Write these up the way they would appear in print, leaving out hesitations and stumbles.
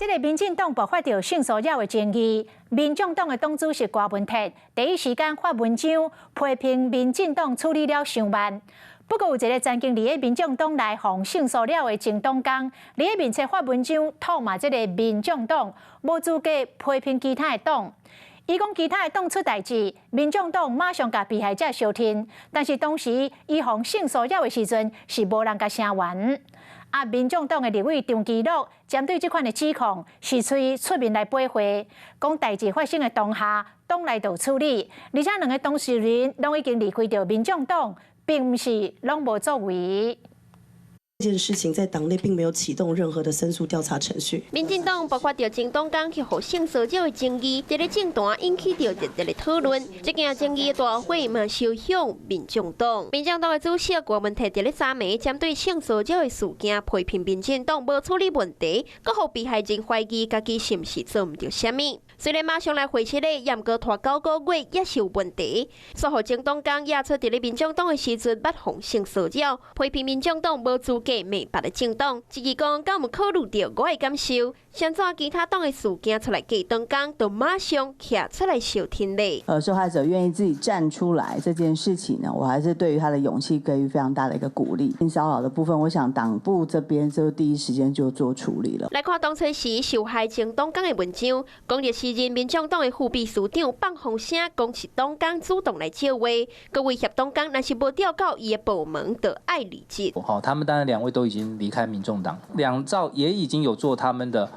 這个民進黨爆發著性騷擾的爭議，民眾黨的黨主席柯文哲第一時間發文章批評民進黨處理了傷慢。不過有一个曾經佇咧民眾黨內予性騷擾的前黨工，佇咧面冊發文章唾罵這个民眾黨無資格批評其他的黨。伊講其他的黨出代誌，民眾黨馬上共被害者相挺，但是當時伊予性騷擾的時陣是無人共聲援。啊，民眾黨的立委張其祿針對這款的指控，是喙出面來駁話，講代誌發生的當下，黨內就處理，而且兩个當事人攏已經離開著民眾黨，並毋是攏無作為。這件事情在黨內並沒有啟動任何的申訴調查程序。民進黨爆發著前黨工去予性騷擾的爭議，佇咧政壇引起著熱烈的討論。這件爭議的大火嘛燒向民眾黨。民進黨的主席郭文鐵佇咧昨暝針對性騷擾的事件批評民進黨無處理問題，閣予被害人懷疑家己是毋是做毋著啥物。雖然馬上來回釋咧，毋過拖9個月也是有問題。煞予前黨工也出佇咧民眾黨的時陣捌予性騷擾，批評民眾黨無資格罵別个政黨，質疑講敢有考慮著我的感受？相怎其他黨的事件出來過黨工，就馬上徛出來相挺咧。受害者願意自己站出來這件事情呢，我還是對於他的勇氣給予非常大的一個鼓勵。性騷擾的部分，我想黨部這邊就第一時間就做處理了。來看當初時受害前黨工的文章，講著時任民眾黨的副秘書長放風聲，講是黨工主動來借話，閣威脅黨工，若是無調到伊的部門，就愛離職。好，他們當然兩位都已經離開民眾黨，兩造也已經有做他們的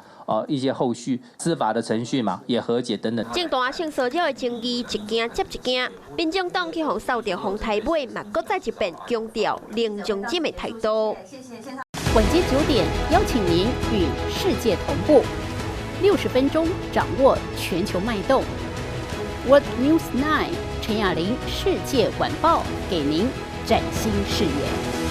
一些後續司法的程序嘛，也和解等等。政壇性騷擾的爭議一件接一件，民眾黨去予掃著風颱尾，嘛閣再一遍強調零容忍的態度。晚間9點，邀請您與世界同步，60分鐘掌握全球脈動。World News 9 陳雅玲世界晚報，給您嶄新視野。